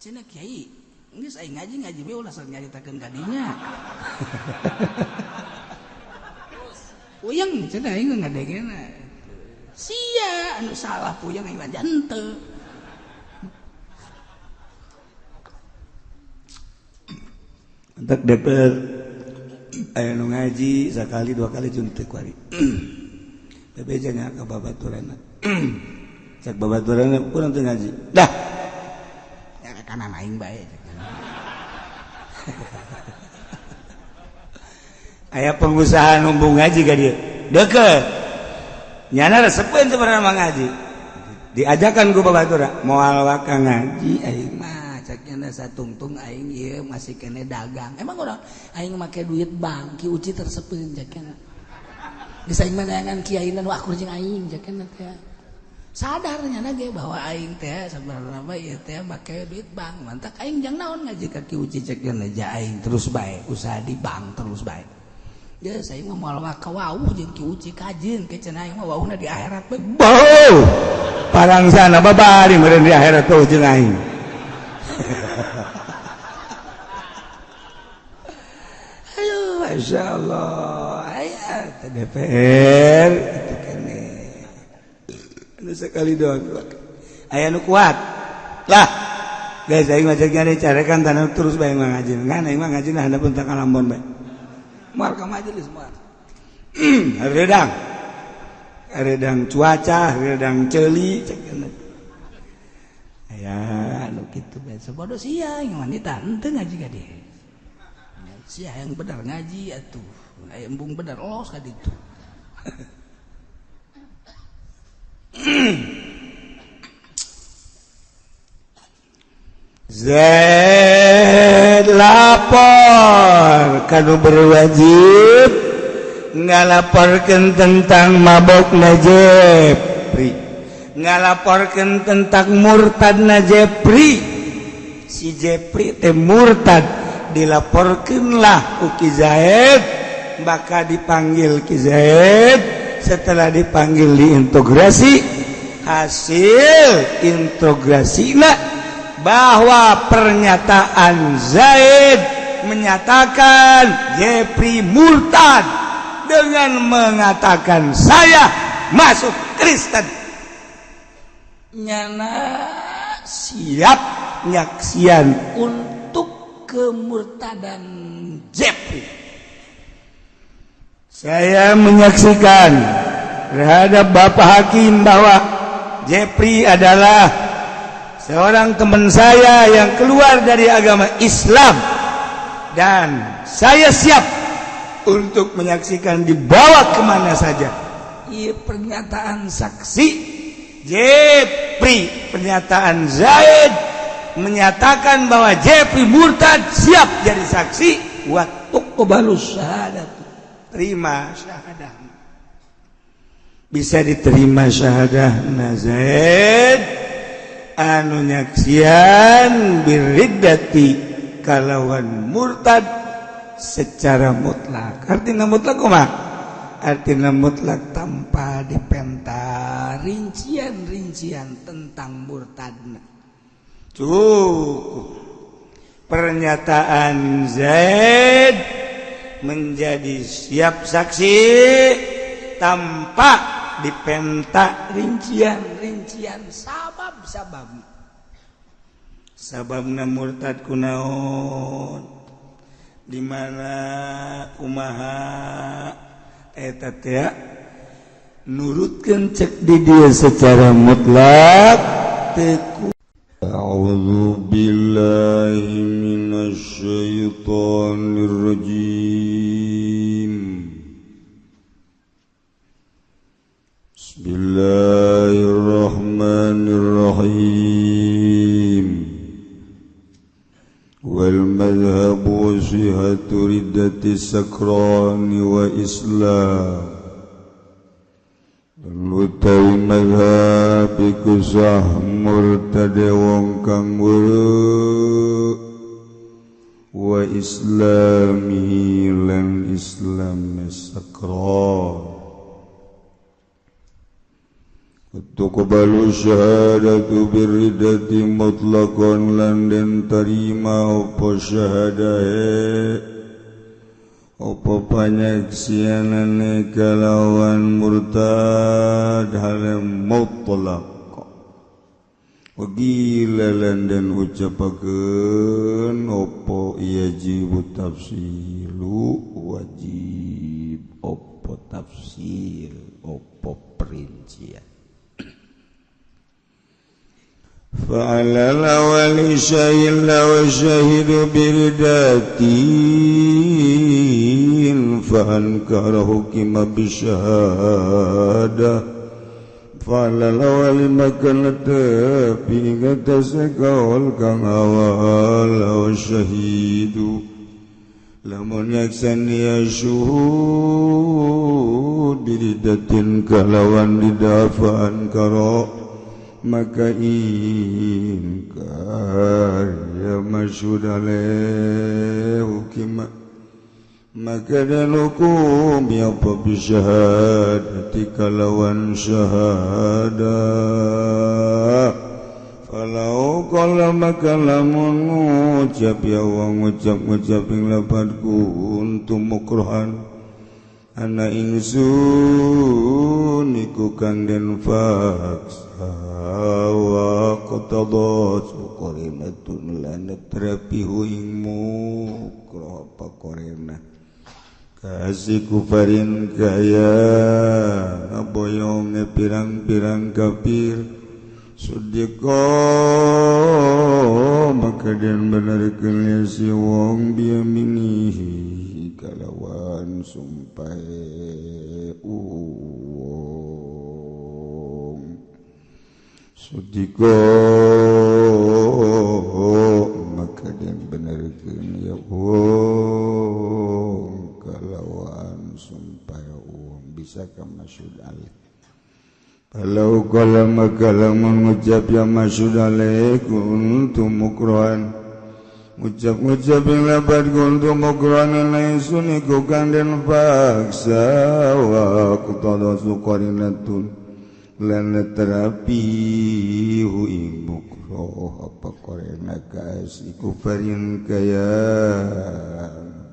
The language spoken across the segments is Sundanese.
Cenah kiai geus aing ngaji ngaji we ulah sok nyaritakeun ka dinya. Puyeng cenah aing ngadengena. Sia anu salah puyeng aing mah henteu. Entek DPR aya nu ngaji sakali dua kali juntek kuari. Bebeja nya ka babaturanna. Cek babaturanna kurang teu ngaji. Dah. Ya kanan aing bae. Aya pengusaha numbung ngaji ka dieu. Deukeut. Nyana resepeun sebenarnya mah ngaji. Diajakan ku babatura, moal waka ngaji aing mah cek nyana satungtung aing ieu masih kene dagang. Emang urang aing make duit bank Ki Uci tersepeun cek nyana. Geus aing mah neangan kiai nu akur jeung aing cek nyana teh. Sadar nyana ge bahwa aing teh sabarna mah ieu teh make duit bank. Mantak aing jang naon ngaji ka Ki Uci cek nyana ja aing terus bae usaha di bank terus bae. Ya saya mah moal waka wauh jeung Ki Uci kajeun ke cenah aing mah wauhna di akhirat bae. Bau. Parangsana babari meureun di akhirat tuh jeung aing. Aduh, masyaallah. Aya DPR itu kene. Anu sekali doang. Aya nu kuat. Lah, guys aing mah cek nyari carekan tanah terus bae ngaji. Ngan aing mah ngaji handapeun ta kalambon bae. Moal ka majelis moal. Redang. Redang cuaca, redang ceuli cek cenah. Aya anu kitu bae sabodo sia yang wanita henteu ngaji ka dieu. Sia yang bener ngaji atuh. Aya embung bener los ka ditu. Zaid lapor kanu berwajib ngalaporkeun tentang mabok na Jepri, ngalaporkeun tentang murtad na Jepri. Si Jepri teh murtad dilaporkeunlah ku Ki Zaid, maka dipanggil Ki Zaid. Setelah dipanggil diintegrasi, hasil integrasina bahwa pernyataan Zaid menyatakan Jepri murtad dengan mengatakan saya masuk Kristen. Nyana siap nyaksian untuk kemurtadan Jepri. Saya menyaksikan terhadap Bapak Hakim bahwa Jepri adalah seorang teman saya yang keluar dari agama Islam dan saya siap untuk menyaksikan dibawa kemana saja. Iya pernyataan saksi Jepri, pernyataan Zaid menyatakan bahwa Jepri murtad siap jadi saksi. Wa tuqbalu syahadat, terima syahadah, bisa diterima syahadah Zaid anu nyaksian biriddati kalawan murtad secara mutlak. Artinya mutlak kumaha? Artinya mutlak tanpa dipenta rincian-rincian tentang murtadna. Cukup pernyataan Zaid menjadi siap saksi tanpa dipenta rincian-rincian sabab-sabab. Sababna murtad kunaon, di mana kumaha eta teh nurutkeun cek di dia secara mutlak teu. A'udzu billahi minasy syaithanir rajim. Bismillahirrahmanirrahim. Wal madhhabu sihhatu riddati sakrani wa islam. Utawi madhhab iku sah murtade wong kang weureu wa islami lan islam sakran. Tuqbalu syahadatu birridati mutlaqan lan den tarima apa syahadahe apa panyaksianane kalawan murtad hale mutlaq. Wagila lan den ucapakeun apa yajibu tafsilu wajib apa tafsil apa perincian. فعلى الأول شهد وشهد برداتين فأنكر حكم بالشهادة فعلى الأول مكان تبي تسكول كان أول وشهيد lamun yaksani syuhud biridatin kalawan didafaan karo maka ingkar ya masyhud alaih hukima maka dan hukum ya apa bisyahadati kalawan syahadah. Falau qala maka lamun ngucap ya wong ngucap-ngucap ing lapadku untum mukrohan ana ingsun iku kang den faksa wa qatadha suqrinatun lan terapihu ing mukroh apa korena kasih kufarin kaya ngaboyonge pirang-pirang kafir sudiko maka den benerkeun si wong biyaminihi kalawan sumpah uwong sudiko maka den benerkeun ya wong kalawan sumpah uwong bisa ka masyhud alih. Kalau qala maka lamun ngucap ya masyhud alaih kuntu mukrohan ngucap-ngucap yang labat kuntu mukrohan laisun iku kang den paksa wa qtada suqarinatun lan terapi hu ing mukroh apa korena kas iku farin kaya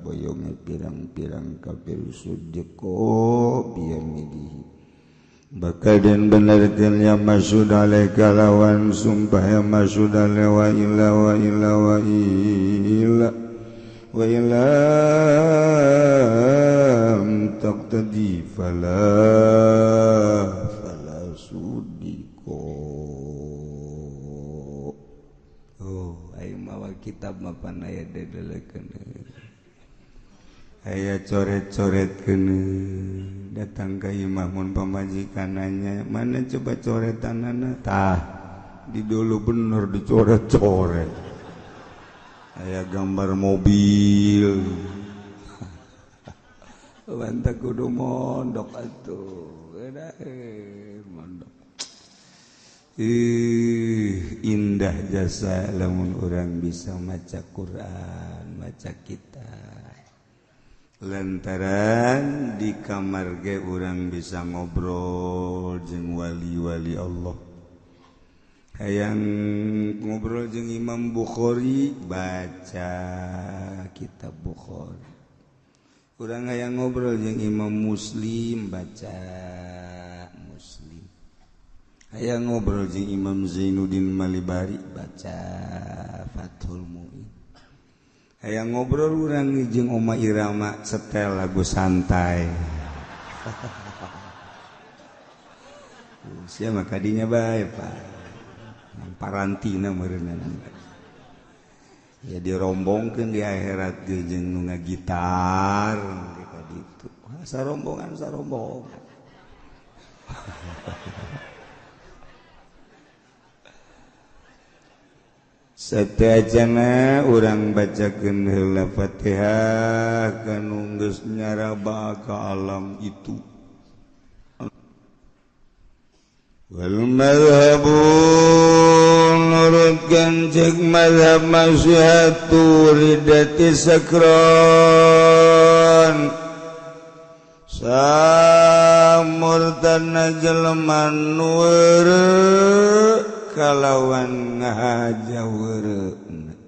boyonge pirang-pirang kafir sudiko biyamidihi bakal den benarkeun ya masyhud alaih kalawan sumpah ya masyhud alaih wa illa wa illa wa illa wa illa taqtadi fala fala sudiko. Oh aing mawa kitab mapan aya dedelekeun aya coret-coret keun datang ke imah mun pamajikananya mana coba coretanana tah di dulu bener dicoret-coret aya gambar mobil bantah kudu mondok atuh mondok. Ih indah jasa lamun orang bisa maca Quran maca kitab lantaran di kamar ge urang bisa ngobrol jeung wali-wali Allah. Hayang ngobrol jeung Imam Bukhari baca kitab Bukhari. Urang hayang ngobrol jeung Imam Muslim baca Muslim. Hayang ngobrol jeung Imam Zainuddin Malibari baca Fathul Mu'in. Hayang ngobrol urang jeung Oma Irama setel lagu santai. Sia mah kadinya bae Pak. Parantina meureunna. Ya dirombongkeun di akhirat jeung nu ngagitar ka ditu. Sarombongan sarombongan. Sateuacana urang bacakeun heula Fatihah kanu geus nyaraba ka alam itu. Wal madhhabu nurutkeun ceuk mazhab masyhatu ridati sakran Samurtana jelema nu weureu kalawan ngahaja weureuna.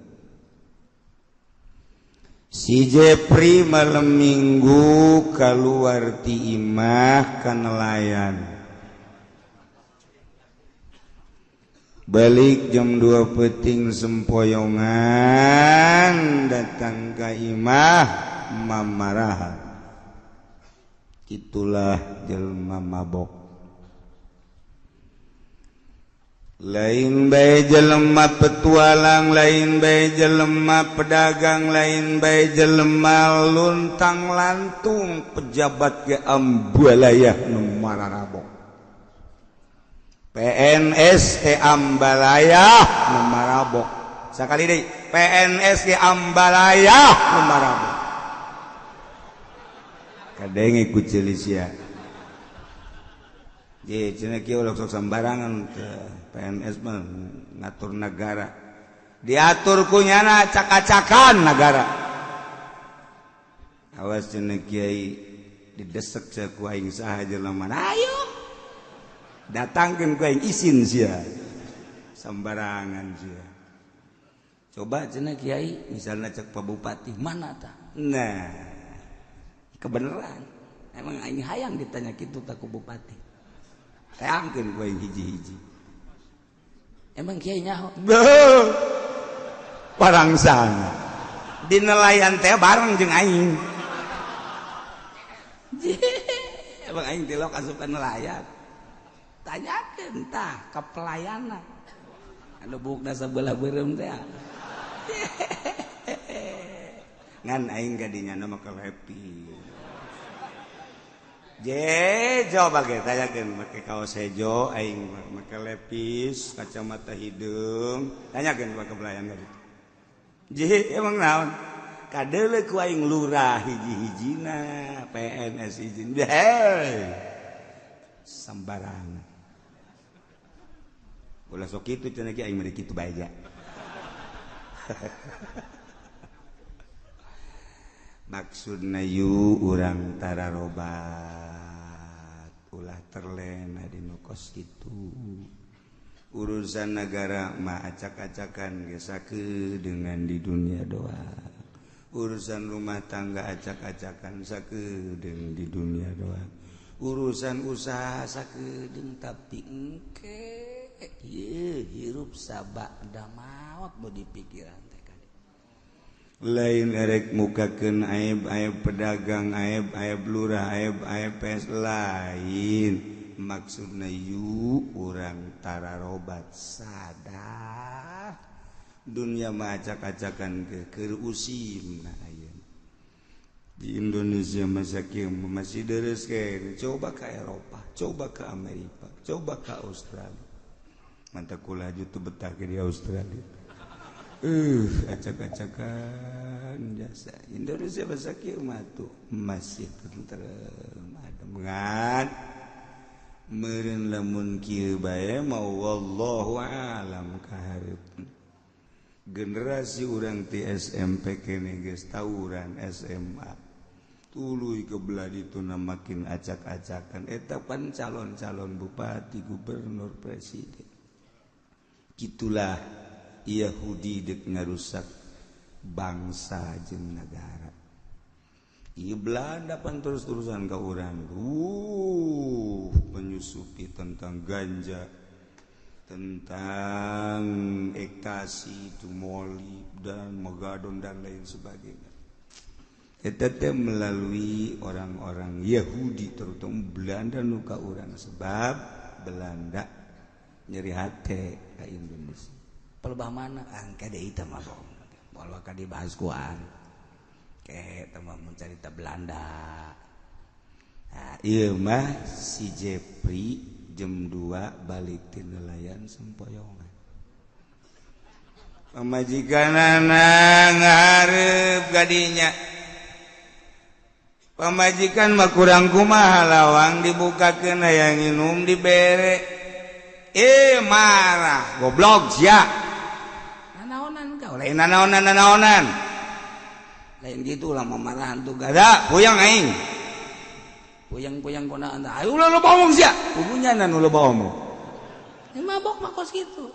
Si Jepri malam minggu kaluar ti imah ka nelayan. Balik jam 2 peting sempoyongan datang ka imah mamarahan. Itulah jelma mabok. Lain bae jelema petualang, lain bae jelema pedagang, lain bae jelema luntang lantung pejabat ge ambalayah nu mararabok. PNS ge ambalayah nu marabok. Sakali deui, PNS ge ambalayah nu marabok. Kadenge ku ceuli sia. Je cenah kieu ulah sok sembarangan PNS mah ngatur negara. Diatur ku nyana acak-acakan negara. Awas cenah kiai didesek cenah ku aing saha jelema. Ayo. Datangkeun ku aing isin sia. Sembarangan sia. Coba cenah kiai misalna cek Pak Bupati mana tah? Nah, kebenaran. Emang aing hayang ditanya kitu ta ku bupati. Teangkeun ku aing hiji-hiji. Emang kiai nyaho? Parangsang. Di nelayan teh bareng jeung aing. Emang aing tilok asup ka nelayan. Tanyakeun tah ka pelayanan. Anu buukna sabelah beureum teh. Ngan aing gadinya mah happy. Je coba ge tanyakeun make kaos hejo aing make lepis kacamata hideung tanyakeun ka pelayan ka ditu. Je emang naon? Kadeuleu ku aing lurah hiji-hijina PNS izin. Hei. Sembarangan. Ulah sok kitu cenah ge aing mere kitu bae ja. Maksudna yu urang tararobat ulah terlena di nu kos kitu. Urusan negara mah acak-acakan geus dengan di dunia doang. Urusan rumah tangga acak-acakan sakedeung di dunia doang. Urusan usaha sakedeung tapi engke ieu hirup sabada maot nu dipikiran. Lain erek mukakeun aib-aib pedagang, aib-aib lurah, aib-aib PS lain. Maksudna yu urang tararobat sadar dunia mah acak-acakan keur usimna ayeuna. Di Indonesia masa kieu masih deres keneh. Coba ke Eropa, coba ke Amerika, coba ke Australia. Mantap kula laju tuh betah ke di Australia. Acak-acakan jasa Indonesia bahasa kieu mah tuh masih tentrem adem ngan meureun lamun kieu bae mau wallahu alam kahareup generasi urang ti SMP kene geus tawuran SMA tuluy kebelah dituna makin acak-acakan eta pan calon-calon bupati gubernur presiden kitulah Yahudi dek ngarusak bangsa jeung negara. Ieu Belanda pan terus-terusan ka urang. Menyusupi tentang ganja, tentang ekstasi, tumoli dan megadon dan lain sebagainya. Eta teh melalui orang-orang Yahudi terutama Belanda nu ka urang sebab Belanda nyeri hate ka Indonesia. Pelebah mana angka deui teh mah bohong. Ka dibahas kuan. Ke teh mah mencari ta Belanda. Nah, ieu mah si Jepri jam 2 balik ti nelayan sempoyongan. Pamajikanana ngarep gadinya. Pamajikan mah kurang kumaha lawang dibukakeun hayang nginum dibere. Marah, goblok sia. Nanaonan kau lain nanaonan nanaonan. Lain gitu lah memarahan tuh gada puyeng aing. Puyeng-puyeng kuna anda. Ayo ulah loba omong sia. Pugunya nu loba omong. Mabok mah kos kitu.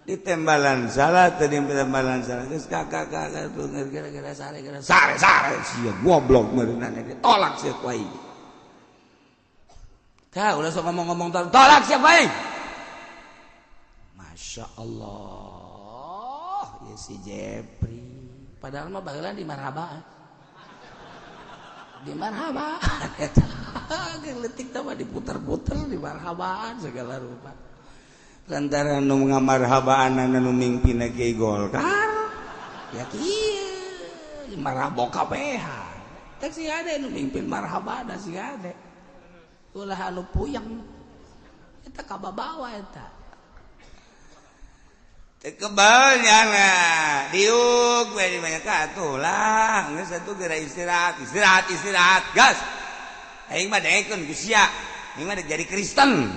Ditembalan salah tadi tembalan salah geus kakak kakak tuh gara-gara sare gara sare sare sia goblok meureunana ditolak sia ku aing. Tah ulah sok ngomong-ngomong tolak sia ku aing. Masya Allah ya si Jepri padahal mah baheula di marhabaan. Di marhabaan eta leutik teh mah diputer-puter di marhabaan segala rupa. Lantaran nu ngamarhabaan nu mingpina Kiai Golkar ya kieu marhaba kabehan teh si ade nu mimpin marhaba da si ade ulah anu puyeng eta kababawa eta teu kebal nyana diuk we di banyak atuh lah geus atuh geura istirahat istirahat istirahat gas aing mah daekeun ku sia aing mah jadi Kristen.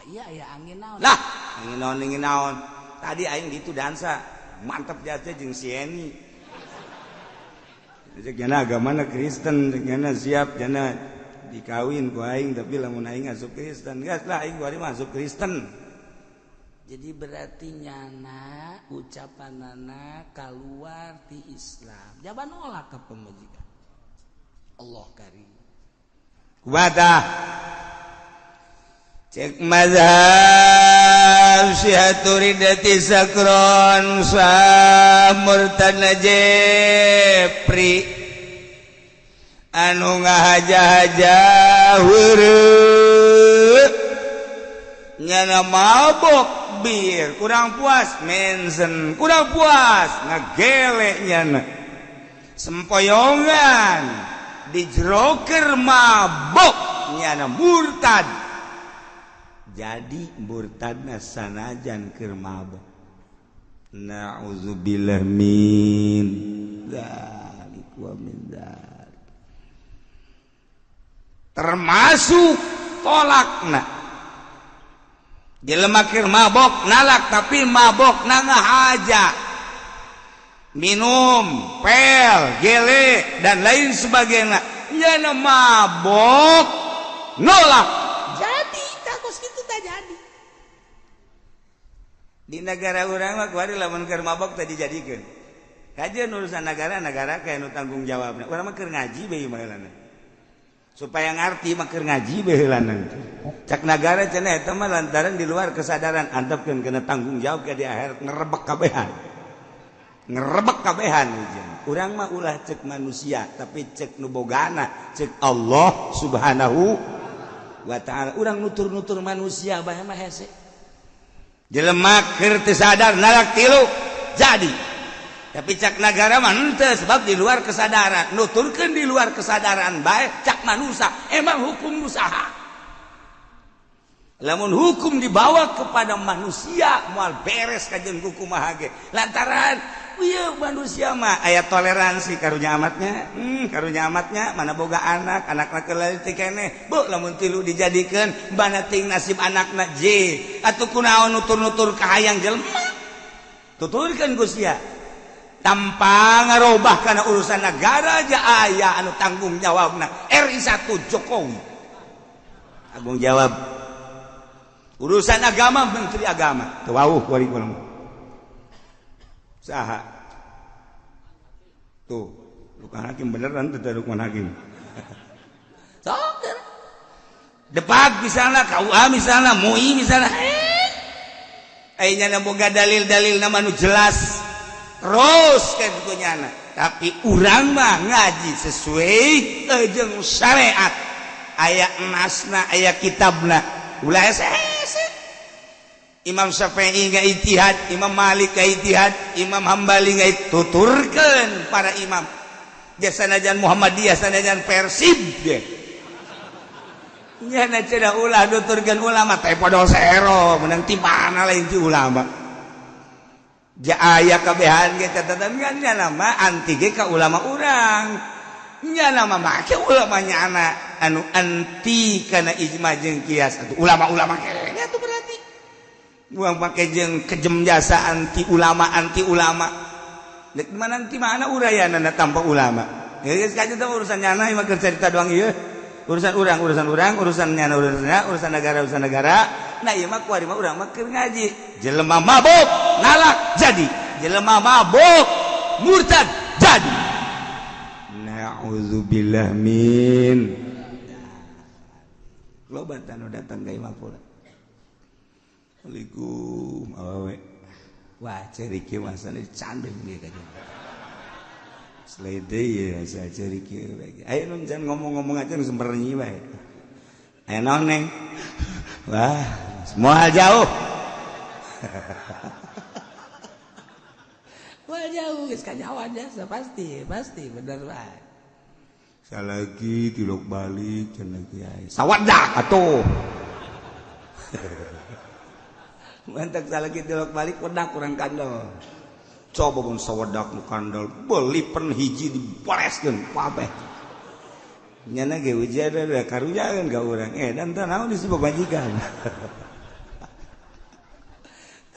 Iya ya angin naon. Lah, angin naon. Tadi aing gitu dansa. Mantep jasa jeung si Eni. Cek jana agamana Kristen, jana siap jana dikawin ku aing tapi lamun aing asup Kristen. Geus lah aing bari masuk Kristen. Jadi berarti nyana ucapanana keluar ti Islam. Jaban nolak ka pemajikan. Allah karim. Kumaha? Cek mazhab sihatu ridati sakron samurtana Jepri anu ngahaja-haja heureut nyana mabok bir kurang puas mensen kurang puas ngagele nyana sempoyongan dijeroker mabok nyana murtad. Jadi murtadna sanajan keur mabok. Na'udzubillah min dzalik wa min dzalik. Termasuk tolakna. Jelema keur mabok nalak tapi mabokna ngahaja. Minum, pel, gele dan lain sebagainya. Nyana mabok nolak. Itu tak jadi di negara urang mah kuari lamun keur mabok teh dijadikeun kajian urusan negara-negara kayak nu tanggung jawabna urang mah keur ngaji bae baheulana supaya ngarti mah keur ngaji baheulana cak nagara cenah eta mah lantaran di luar kesadaran antepkeun kena tanggung jawab ke di akhirat ngerebek kabehan urang mah ulah cek manusia tapi cek nu bogana cek Allah Subhanahu wa ta'ala. Urang nutur-nutur manusia bae mah hese. Jelema keur teu sadar nalak tilu jadi. Tapi cak nagara mah henteu sebab di luar kesadaran. Nuturkeun di luar kesadaran bae cak manusia emang hukum usaha. Lamun hukum dibawa kepada manusia moal beres kajeun kumaha ge. Lantaran ieu manusia mah aya toleransi karunya amatnya, karunya amatnya mana boga anak, anakna keur leutik keneh. Bu lamun tilu dijadikeun mana ting nasib anakna J atuh kunaon nutur-nutur kahayang jelema. Tuturkeun ku sia. Tanpa ngarobah kana urusan negara aja aya anu tanggung jawabna RI 1 Jokowi. Tanggung jawab urusan agama menteri agama. Teu wauh kuari kumaha. Saha? Tuh, Lukman Hakim beneran teu Lukman Hakim. Sok. Depak misalnya, KUA misalnya, MUI misalnya. Aya nyana boga dalil-dalil nama nu jelas. Terus kan ku nyana. Tapi urang mah ngaji sesuai jeung syariat. Aya nasna, aya kitabna. Ulah hese. Imam Syafi'i nggak ijtihad, Imam Malik nggak ijtihad, Imam Hambali nggak tuturkeun para imam. Dia sanajan Muhammadiyah, sanajan Persib dia. Nyana cenah ulah nuturkeun ulama teh podo sero, menang ti mana lain ti ulama. Ja aya kabehan ge catatan kan nyana mah anti ge ka ulama urang. Nyana mah make ulama nyana anu anti kana ijma jeung kias atuh ulama-ulama kene atuh berarti. Buang pakai jeung kejem jasa anti ulama dek mana anti mana urayanana tanpa ulama. Geus ka teh urusan nyana mah keur carita doang ieu. Urusan urang, urusan urang, urusan nyana urusannya, urusan negara urusan negara. Nah ieu mah kuari mah urang mah keur ngaji. Jelema mabuk nalak jadi, jelema mabuk murtad jadi. Na'udzubillah min. Loba tanu datang ka imah pula. Assalamualaikum awewe. Wah cerik kieu masana candeng dia ka jeung. Selede ya saya cerik kieu bae. Aya nu can ngomong-ngomong aja nu semernyi bae. Aya naon neng? Wah, semua jauh. Wah jauh geus kanyawan jasa pasti, pasti bener bae. Salagi tilok balik cenah kiai. Sawadak atuh. Mantak salagi tilok balik wedak kurang kandel. Coba mun sawedak nu kandel, beli pen hiji dibareskeun kabeh. Nyana ge ujian da karunyaeun ka urang. Dan teh naon disebut pamajikan.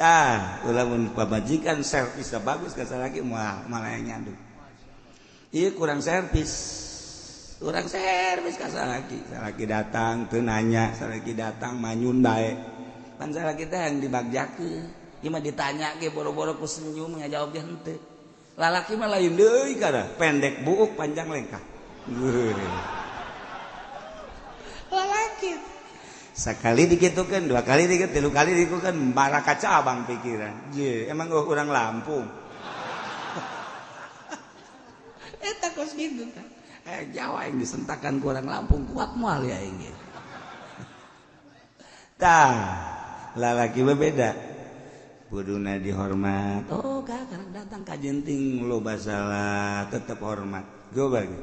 Ah, ulah mun pamajikan servis bagus ka salaki moal malah nyandung. Ieu kurang servis. Urang servis ka salaki, salaki datang teu nanya, salaki datang manyun bae. Pan salaki teh yang dibagjakeun, ieu mah ditanya ge boro-boro ku senyum ngajawab ge henteu. Lalaki mah lain deui kada, pendek buuk panjang lengkah. Lalaki sakali dikitukeun, dua kali dikit, tilu kali dikitukeun, baraka cabang pikiran. Je, emang urang Lampung. Eta kos kitu tah. Jawa yang disentakan kurang Lampung kuat mual ya ini. Tah, lalaki berbeda. Kuduna dihormat. Oh, kak, karena datang ka jenting loba salah, tetep hormat. Go bagi.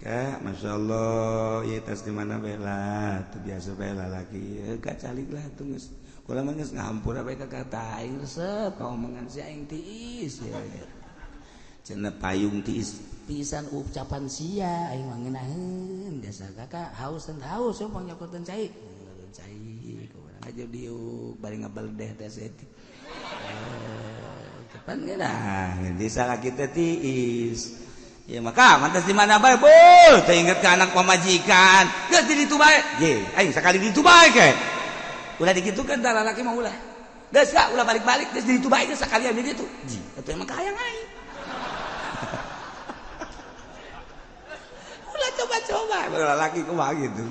Kak, masya Allah, ya tas di mana bela, tuh biasa bela laki. Kak calik lah tuh geus. Kula mah geus ngahampura bae ka kata aing resep, ka omongan si aing tiis ya. Cenah payung tiis pisan ucapan sia aing mah ngeunaheun biasa kakak haus dan haus yo pangyakoteun cai. Cai ku urang aja diuk bari ngabeledeh teh saeutik. Kapan geunah di salaki teh tiis. Ya maka mantas di mana bae beuh teu inget ka anak pamajikan. Geus di ditu bae. Ye, aing sakali di ditu bae ke. Ulah dikitukeun tah lalaki mah ulah. Geus ka ulah balik-balik geus di ditu bae geus sakalian di ditu. Ji, atuh emang kahayang aing. Ulah coba-coba lalaki kumaha gitu.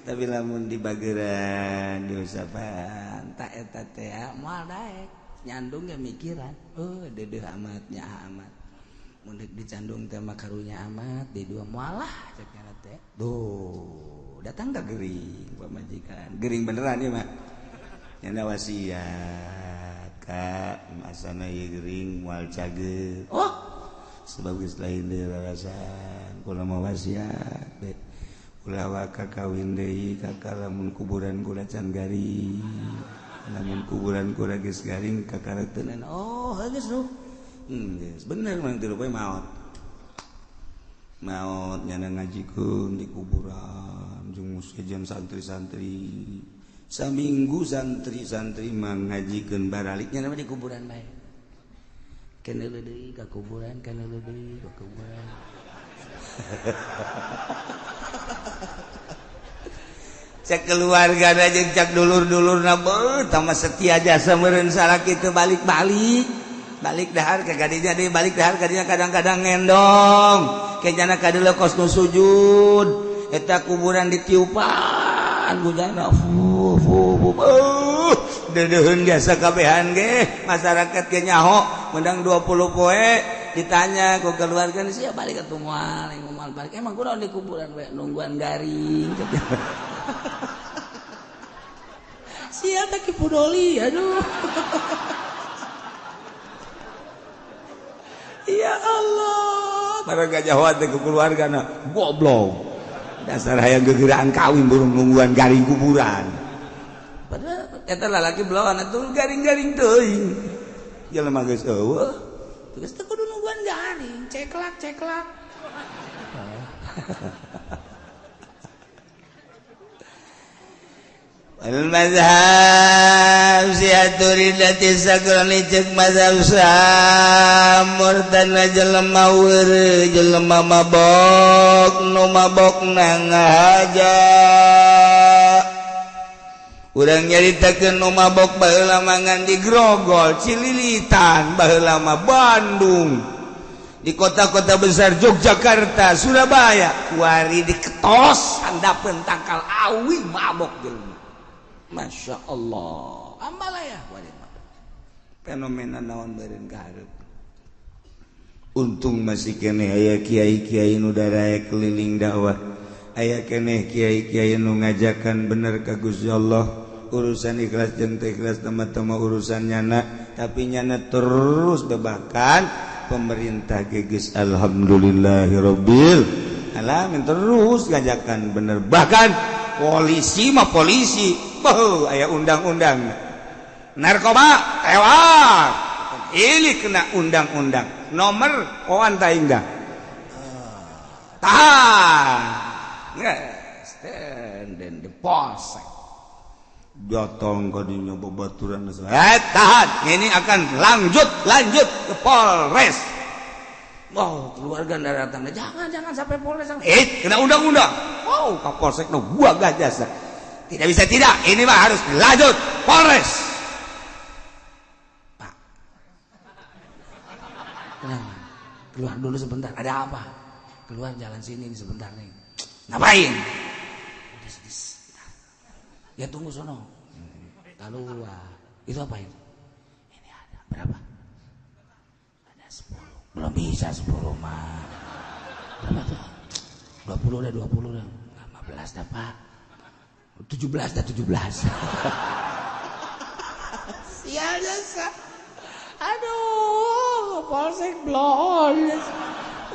Tapi lamun dibageran diusapan tak eta teh moal daek nyandung ge mikiran. Oh, dedeuh amat nya amat. Mun deuk dicandung teh mah karunya amat di dua moal lah cek nya teh. Duh, datang ka gering pamajikan. Gering beneran ieu mah. Nyana wasiat ka masana ieu gering moal cager. Oh, sebab geus lain deui rarasan. Kula mah wasiat be. Ulah waka kawin deui kakak lamun kuburan kula can garing. Lamun kuburan kula geus garing kakak teunan. Oh, geus nu. Geus bener mah tilu poe maot. Maot nyana ngajikeun di kuburan jeung sejen santri-santri. Saminggu santri-santri mah ngajikeun baralik nyana mah di kuburan bae. Kana deui ka kuburan, kana deui ka kuburan. Cek keluarga jeung cek dulur-dulurna beuh tama setia jasa meureun salaki teu balik-balik. Balik dahar ka gadinya deui balik dahar kadinya kadang-kadang ngendong. Kejana kadeuleu kos nu sujud. Eta kuburan ditiupan gujana fu fu fu. Deudeuheun biasa kabehan ge masyarakat ge nyaho mendang 20 poe ditanya ku keluarga sia balik atuh moal moal balik emang kunaon di kuburan we nungguan garing. Sia teh ki pudoli aduh. Ya Allah, para gajah teh ku keluargana goblok. Dasar hayang gegeraan kawin burung nungguan garing kuburan. Padahal eta lalaki belawan atuh garing-garing teuing. Jelema geus eueuh. Geus teu kudu nungguan garing, ceklak ceklak. Wal mazhab siatu ridati sakrani cek mazhab murtad jelema weureuh jelema mabok nu mabok na ngahaja. Urang nyaritakeun nu mabok baheula mangan di Grogol, Cililitan, baheula mah Bandung, di kota-kota besar Yogyakarta, Surabaya, kuari diketos handapeun tangkal awi mabok jelema. Masya Allah, ambalaya fenomena naon beureun ka hareup. Untung masih keneh aya kiai-kiai nu daraya keliling dakwah, aya keneh kiai-kiai nu ngajakan bener ka Gusti Allah, urusan ikhlas jeung teu ikhlas tama-tama urusan nyana, tapi nyana terus bebakan pemerintah geus alhamdulillahirabbil alamin terus ngajakan bener, bahkan polisi mah polisi, beuh aya undang-undang narkoba tewas ini kena undang-undang nomor oan taing dah tahan dan dipolsek datang kadinya babaturan tahan ini akan lanjut ke Polres. Wow, keluarga datang, jangan sampai Polres, kena undang-undang. Wow, ke Polsek no gua gajah. Tidak bisa tidak, ini mah harus lanjut Polres. Pak, kenapa? Keluar dulu sebentar, ada apa? Keluar jalan sini sebentar nih. Ngapain? Udah sedih. Ya tunggu sono. Keluar. Itu apa itu? Ini ada berapa? Ada 10. Belum bisa 10 mah. Berapa tuh? 20 dah, 20 dah. 15 dah, Pak. 17 dah, 17. Sial jasa. Aduh, polsek blon.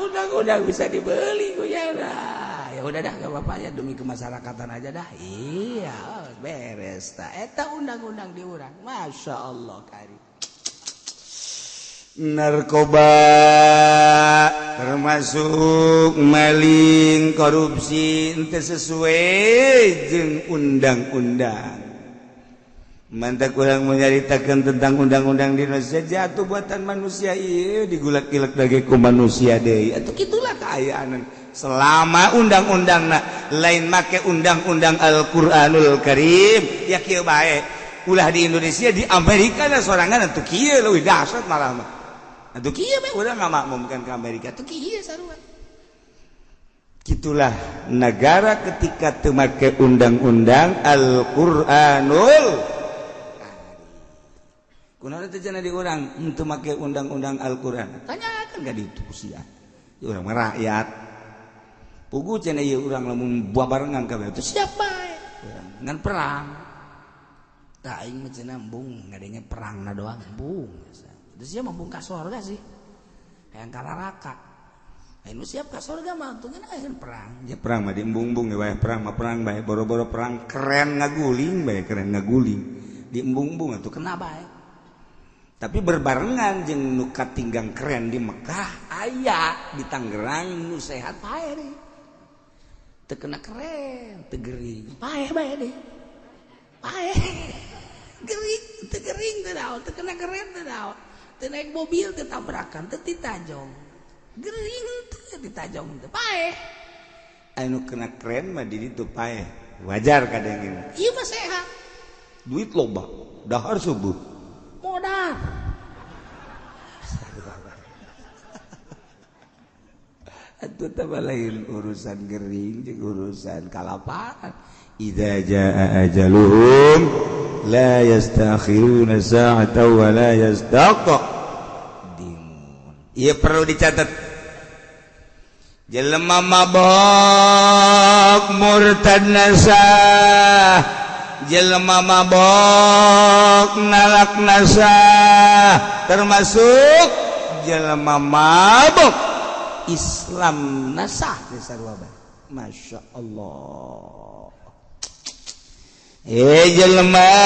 Undang-undang bisa dibeli ku ya udah. Ya udah dah, gak apa-apa ya, demi kemasyarakatan aja dah. Iya, beres ta. Eta undang-undang di urang. Masya Allah kari. Narkoba termasuk maling, korupsi ente sesuai jeung undang-undang. Mantap kurang menyaritakan tentang undang-undang di Indonesia jatuh buatan manusia ieu digulak-gilak lagi ku manusia deui. Atuh kitulah kaayaan. Selama undang-undangna lain make undang-undang Al-Qur'anul Karim ya kieu bae. Ulah di Indonesia, di Amerika na sorangan atuh kieu leuwih dahsyat malah mah. Atuh kieu bae urang ngamakmumkan ke Amerika atuh kieu sarua. Gitulah negara ketika teu make undang-undang Al-Qur'anul Karim. Kunaon teh cenah di urang teu make undang-undang Al-Qur'an? Tanyakan ka ditu sia. Urang mah rakyat. Pugu cenah ieu urang lamun babarengan kabeh teu siap bae. Ngan perang. Tah aing mah cenah embung ngadenge perangna doang embung. Terus sia mah ka sorga sih. Hayang ka neraka. Aing nu siap ka sorga mah untungna aya perang. Ya perang mah diembung-embung ya bae, perang mah perang bae, boro-boro perang keren ngaguling bae, keren ngaguling. Diembung-embung atuh kena bae. Tapi berbarengan jeung nu katinggang keren di Mekah aya di Tangerang nu sehat pae deh. Teu kena keren, teu gering. Pae bae deh. Pae. Gering, teu gering teu naon, teu kena keren teu naon. Teu naik mobil teu tabrakan, teu ditajong. Gering teu ditajong teu pae. Anu kena keren mah di ditu pae. Wajar kadang. Ieu mah sehat. Duit loba, dahar subuh. Modal. Atuh teh lain urusan gering jeung urusan kalaparan. Idza jaa ajaluhum la yastakhiruna sa'atan wa la yastaqdimun. Ieu perlu dicatat. Jelema mabok murtad nasah, jelema mabok nalak nasah, termasuk jelema mabok Islam nasah sarua bae. Masya Allah. Jelema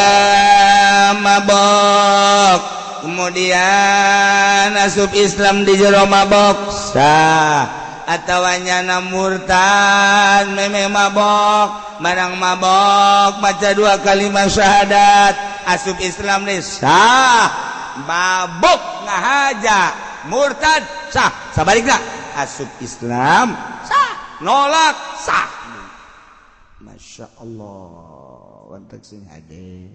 mabok kemudian asup Islam di jero mabok sah. atawa nyana murtad memeh mabok marang mabok maca dua kalimat syahadat asup Islam nih sah mabok ngahaja murtad sah sabalikna asup Islam sah nolak sah. Masya Allah wantak sing hade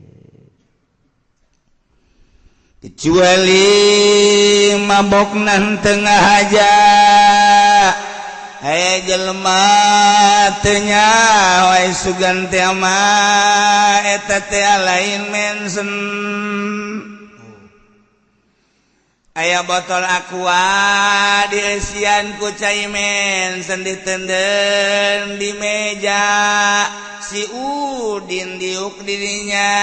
kecuali mabok nan tengah aja aya jelema teu nyaho sugan teh mah eta teh lain mensen. Aya botol aqua dieusian ku cai mensen ditenden di meja si Udin diuk dirinya.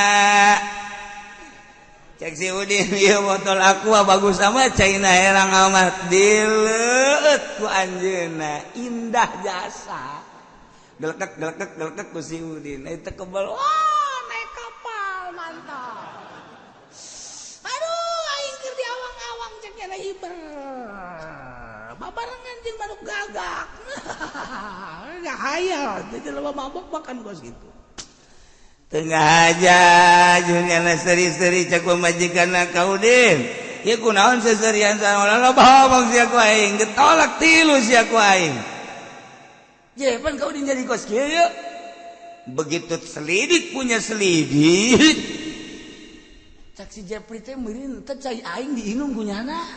Cek si Udin ieu botol aqua bagus amat caina herang amat dileueut ku anjeunna indah jasa. Gelekek gelekek gelekek ku si Udin eta kebal wah naik kapal mantap. Aduh aing keur di awang-awang cek nya hiber. Babarengan jeung manuk gagak. Ngahayal teh jelema mabok makan kos kitu. Tengah aja juniana seri-seri cak pamajikanna ka Udin. Ieu kunaon seserian saolah loba omong sia ku aing, getolak tilu sia ku aing. Je pan ka Udin jadi kos kieu yeuh. Begitu selidik punya selidik. Cak si Jepri teh meureun teh cai aing diinum ku nyana.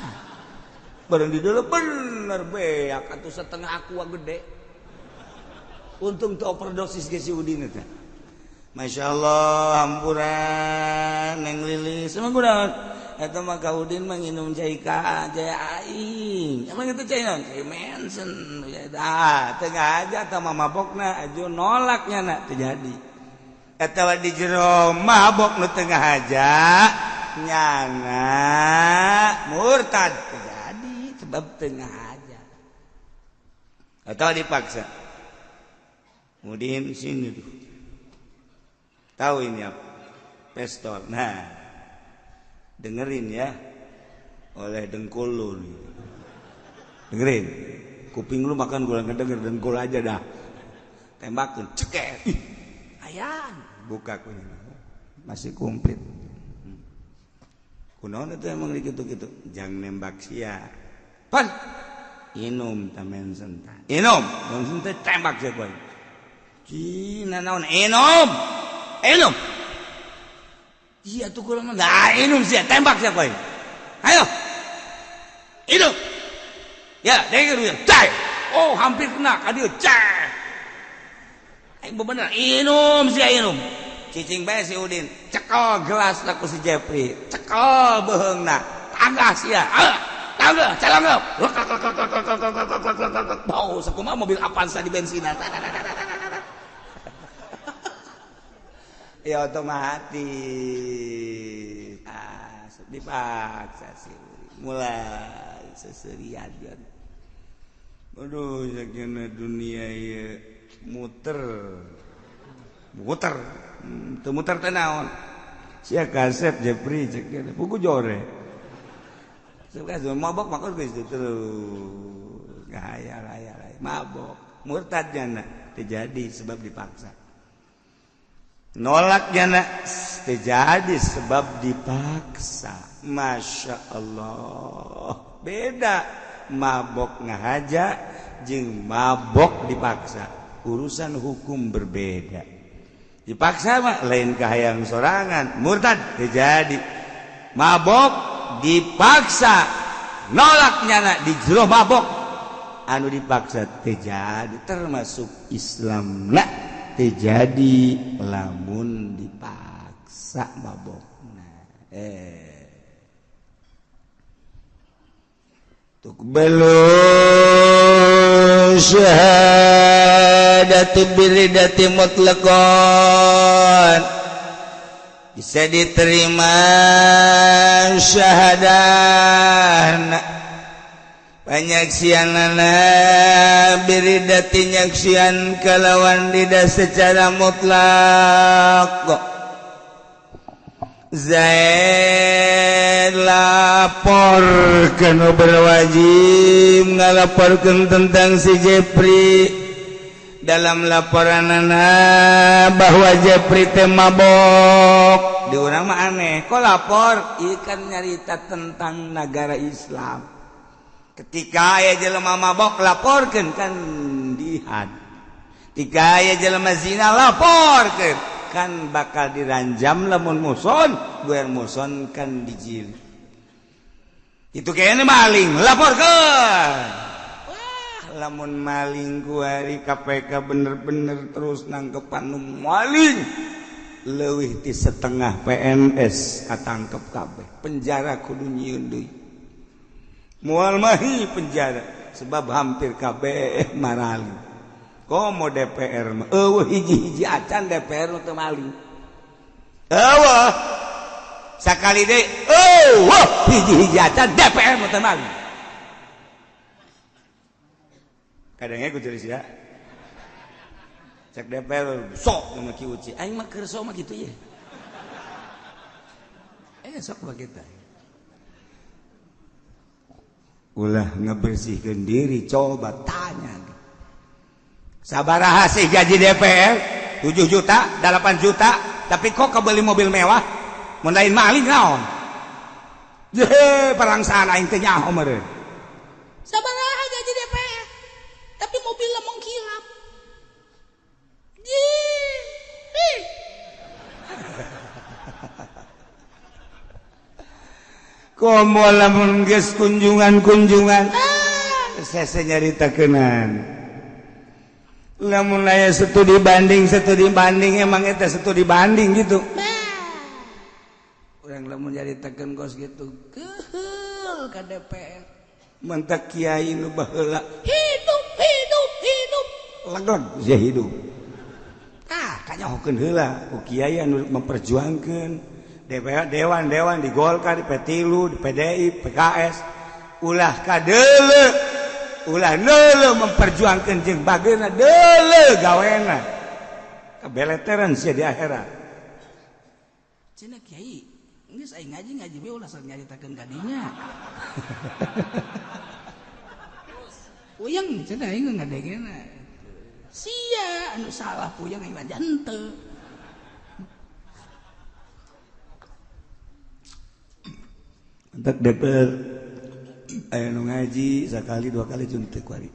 Bareng di dalam bener beak atuh setengah aqua gede. Untung teu overdosis ge si Udin teh. Masya Allah hampuran neng lilis emang kunaon eta mah ka Udin mah nginum cai ka cai aing emang itu cai naon cai mensen ya dah teu ngaja eta mah mabokna aju nolaknya na teu jadi eta di jero mabok nu teu ngaja nyana murtad teu jadi sebab teu ngaja atau dipaksa Udin sini tuh tahu ini apa? Pistol. Nah, dengerin ya. Oleh dengkul lu nih. Dengerin. Kuping lu makan gua ngedenger dengkul aja dah. Tembakin, ceket. Ih, ayan. Buka kunya. Masih komplit. Kunaon itu emang gitu-gitu. Jangan nembak sia. Pan. Inum tamen senta. Inum, langsung teh tembak sia boy. Cina naon inum. Inum. Iya tuh kurang nah inum sih tembak siapa ini? Ayo. Inum. Ya, denger ya. Cai. Oh, hampir kena ka dieu. Cai. Aing bener inum sih inum. Cicing bae si Udin. Cekel gelas ku si Jepri. Cekel beuheungna. Tangga sia. Ah, tangga, calangeup. Bau sakumaha mobil Avanza di bensinan. Ya otomatis ah, dipaksa sih mulai seserian kan. Aduh sakjana dunia ieu muter muter teu muter teh naon sia kasep Jepri cek buku jore sia kasep mabok mah geus terus ngahayal hayal mabok murtad jana teu jadi sebab dipaksa. Nolak jana terjadi sebab dipaksa. Masya Allah beda mabok ngahaja jeung mabok dipaksa urusan hukum berbeda. Dipaksa mah lain kahayang sorangan murtad terjadi. Mabok dipaksa nolak nyana di jero mabok anu dipaksa terjadi termasuk Islam nak terjadi lamun dipaksa mabokna. Tuqbalu syahadatu biridati mutlaqan bisa diterima syahadah panyaksianana biridati nyaksian kalawan lidah secara mutlak. Zaid Zaid lapor ke nu berwajib ngalaporkeun tentang si Jepri. Dalam laporanana bahwa Jepri teh mabok. Di urang mah aneh, kok lapor? Ieu kan nyarita tentang negara Islam. Ketika aya jelema mabok laporkeun kan dihad. Ketika aya jelema zina laporkeun kan bakal diranjam lamun muson, buer muson kan dijil. Itu kayaknya maling, laporkeun. Lamun maling kuari KPK bener-bener terus nangkepan nu maling leuwih ti setengah PNS katangkep kabeh penjara kudu nyieun deui moal mahi penjara sebab hampir kabeh marali komo DPR mah eueuh hiji-hiji acan DPR nu teu maling eueuh sakali deui eueuh hiji-hiji acan DPR nu teu maling. Kadangnya gue jelas ya. Cek DPR sok sama Ki Uci. Aing mah keur sok mah kitu ye. Sok mah kita. Ulah ngebersihkeun diri, coba tanya. Sabaraha sih gaji DPR? 7 juta, 8 juta, tapi kok kebeli mobil mewah? Mun lain maling naon? Ye, parangsaan aing teh nyaho meureun. Sabaraha gaji DPR? Tapi mobilnya mengkilap. Komo lamun geus kunjungan-kunjungan, sese nyaritakeunana. Lamun aya studi banding emang eta studi banding gitu. Urang lamun nyaritakeun kos gitu, keheul ka DPR. Mentak kiai nu baheula hidup hidup hidup leg-leg sia hidup. Tah kanyahokeun heula ku kiai anu memperjuangkeun dewan-dewan di Golkar, di P3, di PDI, PKS ulah kadeuleu ulah deuleu memperjuangkeun jeung bageuna deuleu gawena kabeleteran sia di akhirat. Cenah kiai geus aing ngaji we ulah sok nyaritakeun ka dinya. Puyeng cenah aing ngadegena. Sia anu salah puyeng aing mah henteu. Entek DPR aya nu ngaji sakali dua kali jeung teu kuari.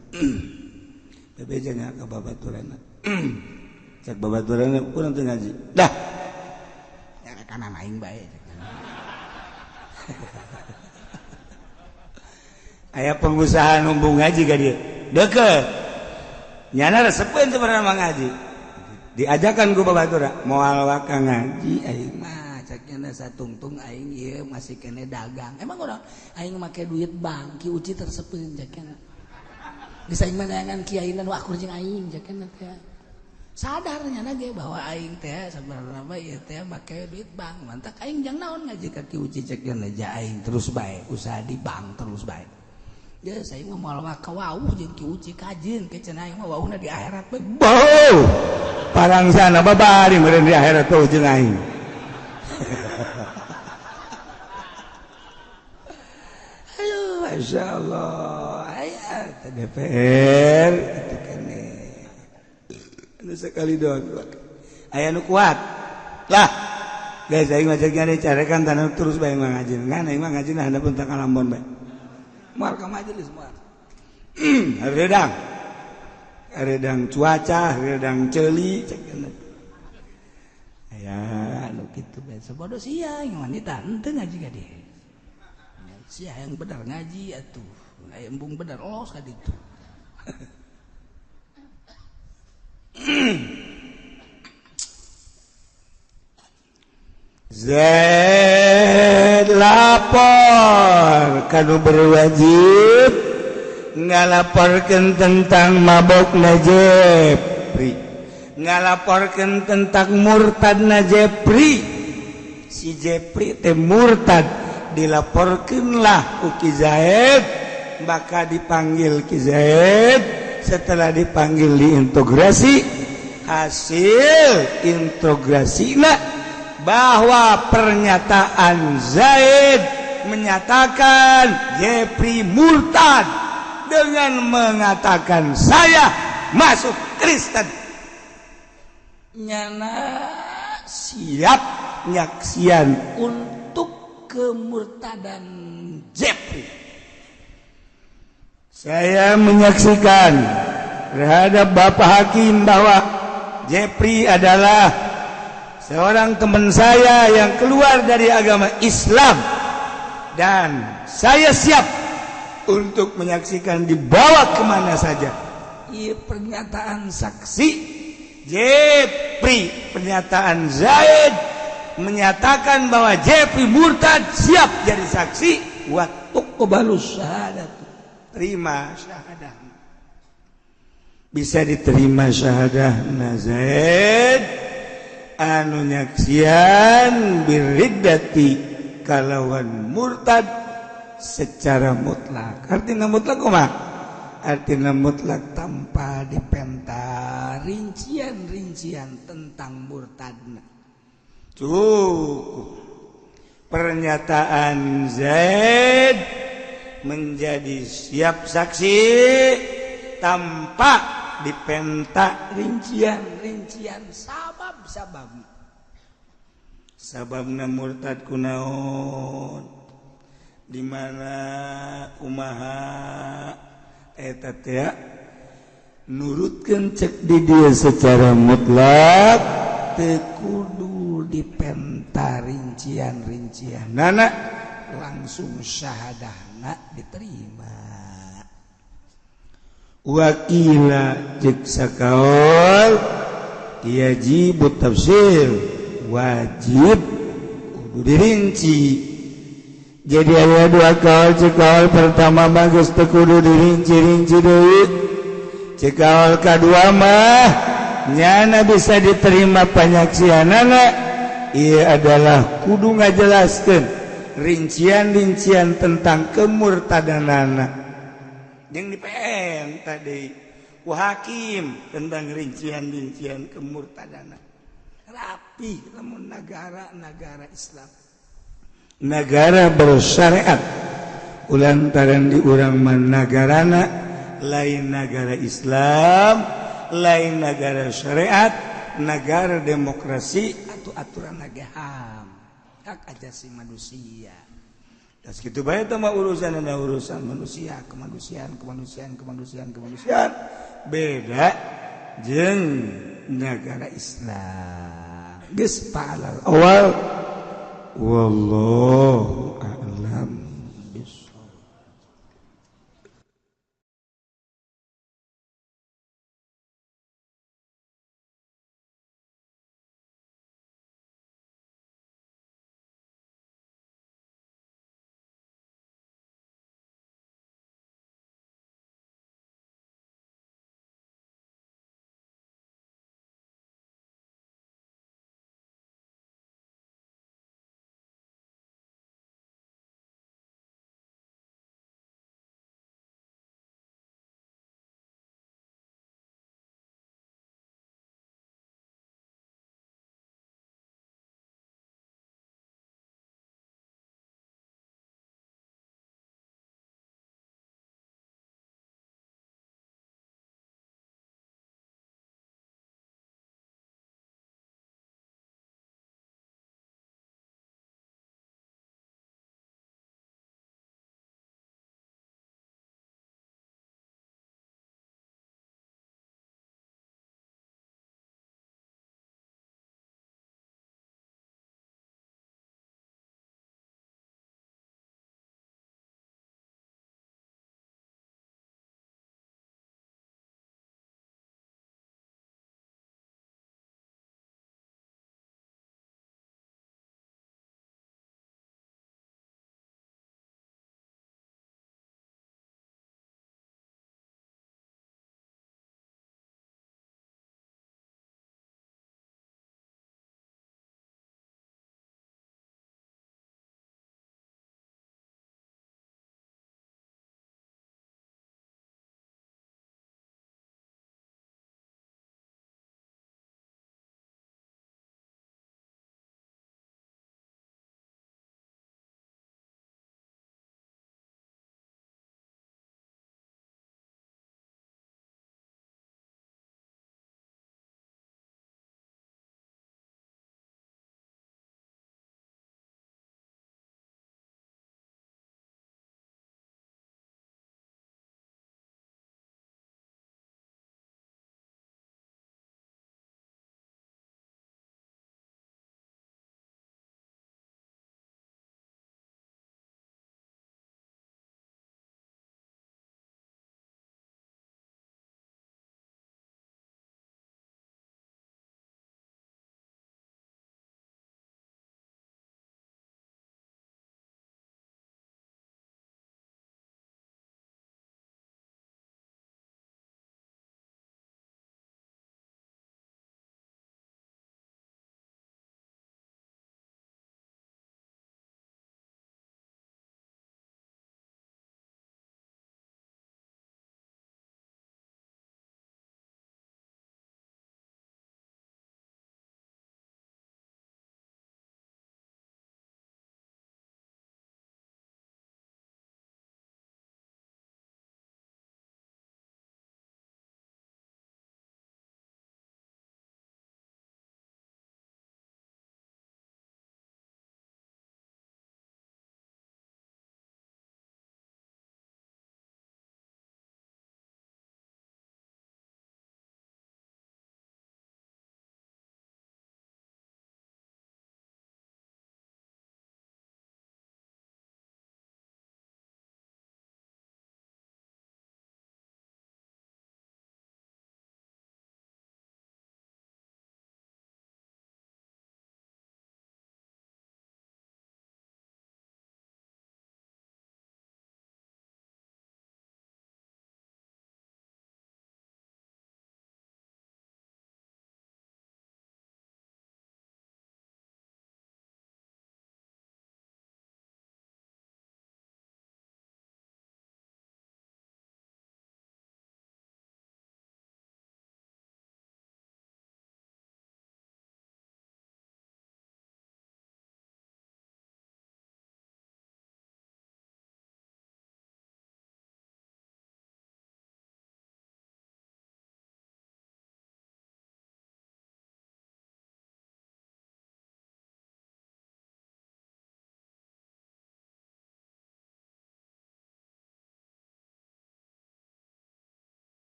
Bebeja nya ka babaturanna. Cek babaturanna urang teu ngaji. Dah. Ya kanan aing bae. Aya pengusaha numbung ngaji ka dieu. Deukeut. Nyana resepeun sebenarnya mah ngaji. Diajakan ku babatura, moal waka ngaji aing mah. Ceknya satungtung aing ieu masih kene dagang. Emang urang aing make duit bank, Ki Uci tersepeun ceknya. Geus aing mah neangan kiai nu akur jeung aing ceknya teh. Sadar nyana ge bahwa aing teh sabarna mah ieu teh make duit bank. Mantak aing jang naon ngaji ka Ki Uci ceknya ja aing terus bae usaha di bank terus bae. Geus aing mah moal waka wauh jeung Ki Uci kajeun ke cenah aing mah wauhna di akhirat bae. Bau. Parangsana babari meureun di akhirat tuh jeung aing. Aduh, Masya Allah. Aya DPR itu kene. Anu sekali doang. Aya nu kuat. Lah, guys aing mah jeung carekan tanah terus bae mah ngaji. Ngan aing mah ngaji handapun tah kalambon bae. Moal ka majelis moal. Hareudang. Hareudang cuaca, hareudang ceuli cek. Ya, anu kitu bae sabodo sia yang wanita henteu ngaji ka dieu. Sia yang bener ngaji atuh. Aya embung bener los ka ditu. Zaid lapor kanu berwajib ngalaporkeun tentang mabok Jepri, ngalaporkeun tentang murtadna Jepri. Si Jepri teh murtad, dilaporkeunlah ku Ki Zaid, maka dipanggil Ki Zaid. Setelah dipanggil diintegrasi, hasil integrasina bahwa pernyataan Zaid menyatakan Jepri murtad dengan mengatakan saya masuk Kristen. Nyana siap nyaksian untuk kemurtadan Jepri. Saya menyaksikan terhadap Bapak Hakim bahwa Jepri adalah seorang teman saya yang keluar dari agama Islam dan saya siap untuk menyaksikan dibawa kemana saja. Iya, pernyataan saksi Jepri, pernyataan Zaid menyatakan bahwa Jepri murtad, siap jadi saksi. Wa tuqbalu syahadat, terima syahadah, bisa diterima syahadah Zaid anu nyaksian birriddati kalawan murtad secara mutlak. Artinya mutlak kumaha? Artinya mutlak tanpa dipenta rincian-rincian tentang murtadna. Cukup pernyataan Zaid menjadi siap saksi tanpa dipenta rincian-rincian sabab-sabab. Sababna murtad kunaon, di mana, kumaha, eta teh nurutkeun cek di dia secara mutlak, teu kudu dipenta rincian-rincian nana, langsung syahadahna diterima. Wakila cek sakaol yajibu tafsir, wajib kudu dirinci. Jadi aya dua kaul. Cek kaul pertama mah geus teu kudu dirinci-rinci deui, cek kaul kadua mah nyana bisa diterima panyaksianana, ieu adalah kudu ngajelaskeun rincian-rincian tentang kemurtadanana yang di PM tadi ku hakim tentang rincian-rincian kemurtadana. Rapi lamun negara-negara Islam, negara bersyariat, ulantaran di urang mah nagarana lain negara Islam, lain negara syariat, negara demokrasi atau aturan HAM, hak asasi manusia. Dan segitu bae teh mah urusan ada urusan manusia, kemanusiaan, kemanusiaan, kemanusiaan, kemanusiaan. Beda jeung negara Islam. Geus palal awal, wallahu